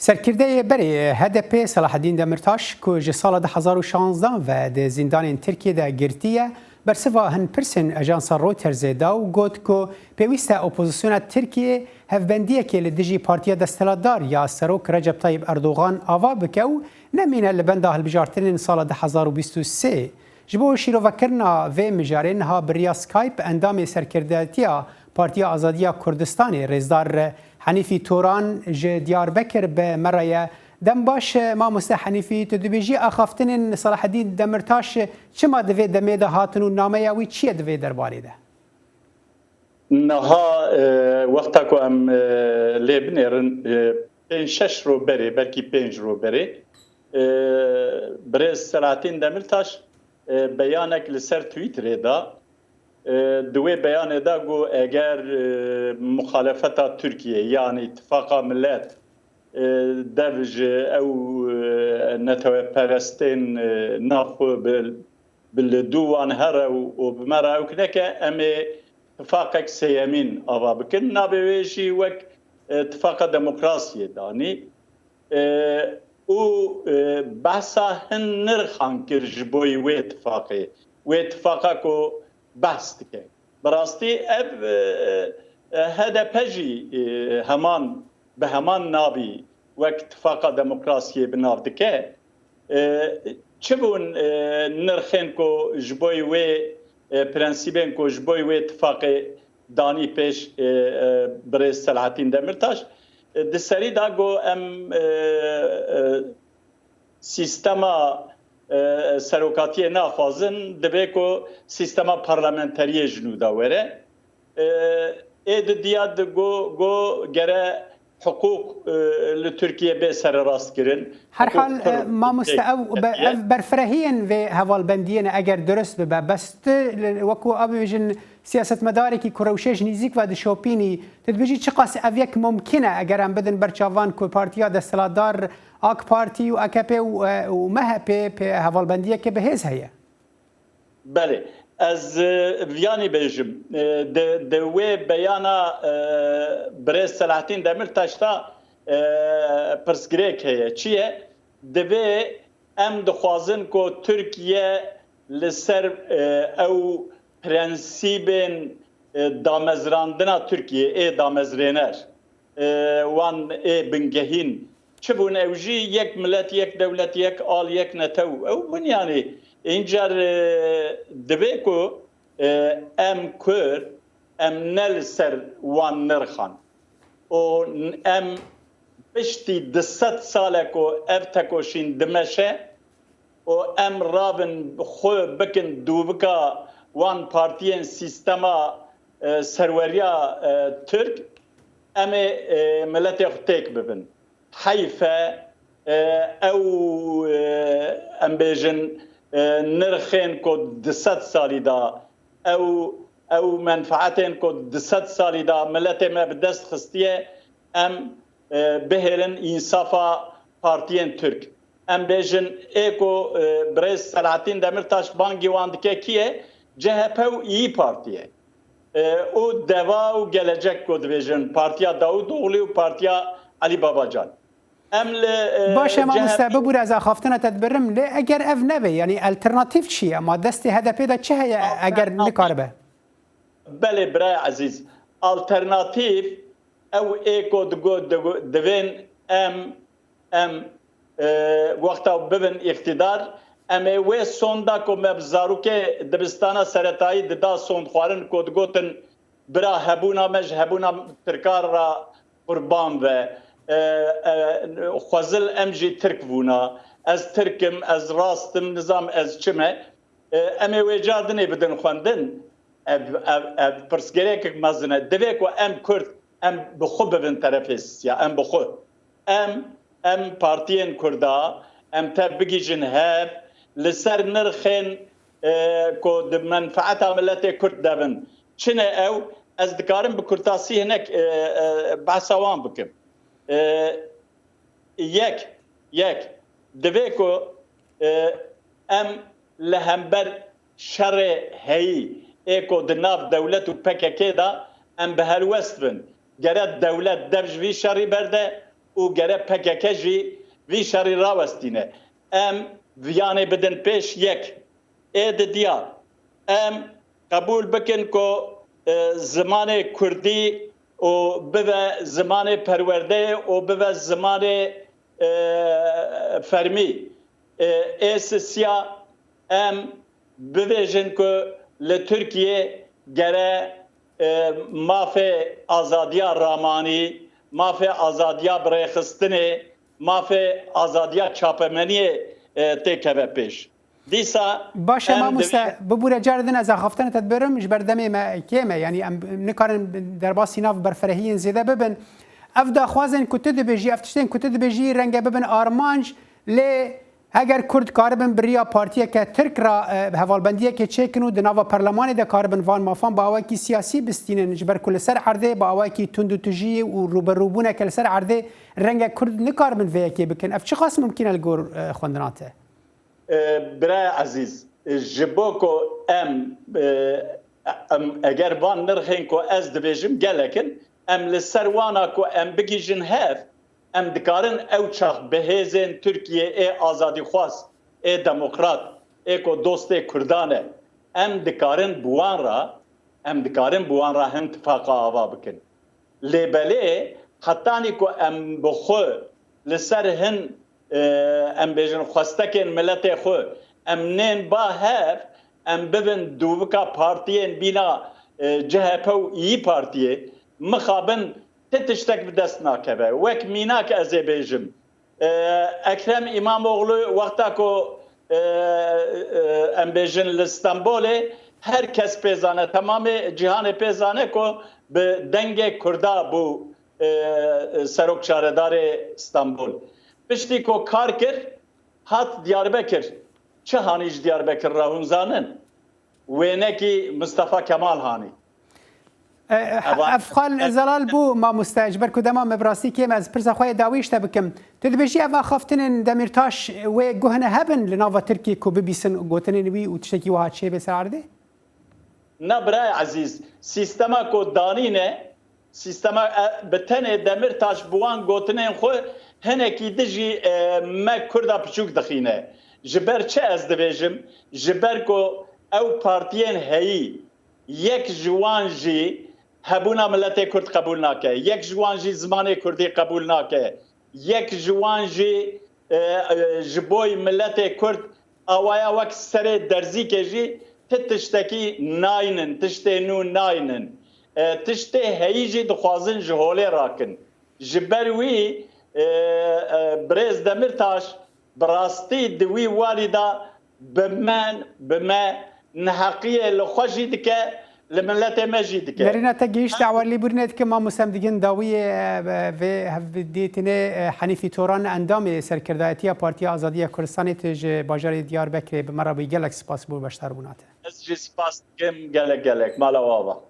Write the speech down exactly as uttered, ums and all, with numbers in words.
Serkirdeyê berê H D P Selahaddîn Demirtaş, ku ji sala du hezar û şanzde ve di zîndanên Tirkiyê de girtî ye, bersiva hin pirsên ajansa Reutersê da û got ku pêwîst e opozisyona Tirkiyê hevbendiyekê li dijî partiya desthilatdar ya Serok Recep Tayyip Erdogan ava bike û nemîne li benda hilbijartinên sala du hezar û bîst û sê. Ji bo şîrovekirina vê mijarê niha bi riya Skype endamê serkirdetiya Partiya Azadiya Kurdistanê, rêzdar Henîfî Toran ji Diyarbekir bi me re ye. Dem baş, mamoste Henîfî, tu dibêjî axaftinên Selahaddîn Demirtaş çima di vê demê de hatin û nameya wî çi ye di vê derbarê de? Niha, e, wexta ku em, e, lê binêrin, e, pênc şeş roj berê, belkî pênc roj berê, e, birêz Selahaddîn Demirtaş, e, beyanek li ser Twitterê da. E, di wê beyanê de got, eger, e, muxalefeta Tirkiye, yanî Tifaqa Millet, e, dev ji ew, e, neteweperestên, e, nav xwe bi, bi li dû wan here û, û bi me re ewk neke, em ê tifaqek sêyemîn ava bikin. Navê wê jî wek, e, Tifaqa Demokrasiyê danî. E, û, e, behsa hin nirxan kir ji bo wê tifaqê. Wê tifaqa ku behs dike. Bi rastî ev, e, e, H D P jî, e, heman, bi heman navî wek Tifaqa Demokrasiyê bi nav dike. E, çi bûn, e, nirxên ku ji bo wê, e, prensîbên ku ji bo wê tifaqê danî pêş, e, e, birêz Selahattin Demirtaş? E, di serî de got em, e, e, sîstema, e, serokatiyê naxwazin, divê ku sîstema parlamenteriyê ji nû de were. E, ê di diya di got, got gere hiqûq, e, li Tirkiye bê sererastkirin. Herhal, Hiqûq pir e, mamoste, ew be-, ev berfirehiyên vê hevalbendiyê ne, eger durust bibe. Bes tu li, wekû ew bibêjin, siyasetmedarekî ku rewşê ji nîzîk ve dişopînî, tu dibêjî çiqas ev yek mumkin e, eger em bidin ber çavan ku partiya desthilatdar AK Partî û A K P û, e, û M H P pê hevalbendiyeke bi hêz heye? Belê. Ez, e, viyanî bêjim. E, di, di wê beyana, e, birêz Selahattin Demirtaş da, e, pirsgirêk heye. Çi ye? Divê em dixwazin ku Tirkiye li ser, e, ew prensîbên, e, damezrandina Tirkiye, ê damezrêner, e, wan ê bingehîn çi bûn? Ew jî yek milet, yek dewlet, yek al, yek netew. Ew bûn yanî. Încar, e, divê ku, e, em Kurd, em ne li ser wan nirxan. Û em piştî du sed sal e ku ev tekoşîn dimeşe û em rabin xwe bikin dûvika wan partiyên sîstema, e, serweriya, e, Tirk, em ê, e, miletê xwe têk bibin. Heyf e, e, ew, e, em bêjin, e, nirxên ku du sed salî da, ew, ew menfaetên ku du sed salî da miletê me bi dest xistiye, em, e, bihêlin însafa partiyên Tirk. Em bêjin, ê ku, e, birêz Selahattin Demirtaş bangî wan dike kî ye? C H P û İYİ Parti ye. E, û Deva û Gelecek ku dibêjin, Partiya Davutoğlu û Partiya Ali Babacan. Em li, e, Baş e, mamoste, C H P bibûre ez axaftina te dibirim, lê eger ev nebe, yanî alternatîf çi ye? Ma destê H D P de çi heye eger Alternatîf nikaribe? Belê birayê ezîz, alternatîf ew ê ku digo-, digo-, divên em, em, e, wexta bibin îqtîdar, em ê wê sonda ku me bi zarokê dibistana seretayî dida sond xwarin ku digotin, bira hebûna me ji hebûna Tirkan re qurban be. E, e, xwezil em jî Tirk bûna. Ez Tirk im, ez rast im, nizam ez çi me. E, em ê wê car dinê bidin xwendin. Ev, ev, ev pirsgirêkek mezin e. Divê ku em Kurd, em bi xwe bibin terefê sisiya, em bi xwe. Em, em partiyên Kurda, em tev bigihîjin hev, li ser nirxên, e, ku di menfaeta miletê Kurd de bin. Çi ne ew? Ez dikarim bi kurtasî hinek, e, e, behsa wan bikim. E, Yek, yek, divê ku, e, em li hember şerê heyî ê ku di nav dewlet û P K K de em bi helwest bin. Gere dewlet dev ji vî şerî berde û gere P K K jî vî şerî rawestîne. Em viyanê bidin pêş yek. Ê didiya em qebûl bikin ku, e, zimanê kurdî û bibe zimanê perwerdeyê û bibe zimanê, e, fermî. E, ê sisiya em bibêjin ku li Tirkiyê gere, e, mafê azadiya ramanî, mafê azadiya birêxistinê, mafê azadiya çapemeniyê, e, têkeve pêş. Dîsa Baş e, em mamoste, divê bibûre car din ez axaftina te dibirim, ji ber demê me kêm e, yanî em nikarin derbasî nav berferehiyên zêde bibin. Ev daxwazên ku tu dibêjî, ev tiştên ku tu dibêjî renge bibin armanc, lê heger Kurd karibin bi riya partiyeke Tirk re, e, hevalbendiyekê çêkin û di nava perlemanê de karibin van mafan bi awayekî siyasî bistînin, ji ber ku li ser erdê bi awayekî tundûtijî û rûberûbûneke li ser erdê renge Kurd nikaribin vê yekê bikin. Ev çiqas mimkîn e li gor, e, xwendina te? E, biraya ezîz, e, ji bo ku em, e, em eger van nirxên ku ez dibêjim gelek in, em li ser wana ku em bigihîjin hev, em dikarin ew çax bi hêzên Tirkiyê ê azadîxwaz, ê demokrat, ê ku dostê Kurdan e, em dikarin bi wan re, em dikarin bi wan re hin tifaqa ava bikin. Lê belê hetanî ku em bi xwe li ser hin, e, em bêjin xwestekên miletê xwe, em nên ba hev, em bibin dûvika partiyên bîna, e, C H P û İYİ Partiyê, mixabin ti tiştek bi dest nakeve. Wek mînak ez ê bêjim, e, Ekrem İmamoğlu wexta ku, e, e, em bêjin li Stenbolê, her kes pê zane, temamê cîhanê pê zane ku bi dengê Kurda bû, e, serok çaredarê Stenbol. Piştî ku kar kir, hat Diyarbekir. Çi hanî ji Diyarbekir re hûn zanin? Wênekî Mistefa Kemal hanî. E, Eva- Ev xal ez- zelal bû mamoste, ji ber ku dema me bi rastî kêm, ez pirsa xwe yê dawî ji te bikim. Tu dibêjî ev axaftinên Demîrtaş wê guhne hebin li nava Tirkiyê ku bibîsin gotinên wî û tiştekî wiha çêbe ser erdê? Na birayê ezîz, sîstema ku danîne, sîstema, e, bi tenê Demîrtaş bi wan gotinên xwe hinekî dijî, e, me Kurda piçûk dixîne. Ji ber çi ez dibêjim? Ji ber ku ew partiyên heyî, yek ji wan jî hebûna miletê Kurd qebûl nake, yek ji wan jî zimanê Kurdî qebûl nake, yek ji wan jî, e, e, ji boy miletê Kurd awaya wek serê derzîkê jî ti tiştekî naynin, tiştê nû naynin. E, tiştê heyî jî dixwazin ji holê rakin. Ji ber wî, e, e, birêz Demîrtaş bi rastî di wî warî de bi me, bi me neheqiyê li xwe jî dike, li miletê me jî dike. Nerîna te gihîşt, dawa lêbûrînê dikim, mamoste, em digin dawiyê, e, vê hevdîtinê, e, Henîfî Toran, endamê Serkirdayetiya Partiya Azadiya Kurdistanê, tu ji bajarê Diyarbekirê bi me re bûyî. Gelek spas bo beşdarbûna te. Ez jî spas dikim gelek gelek. Mala we ava.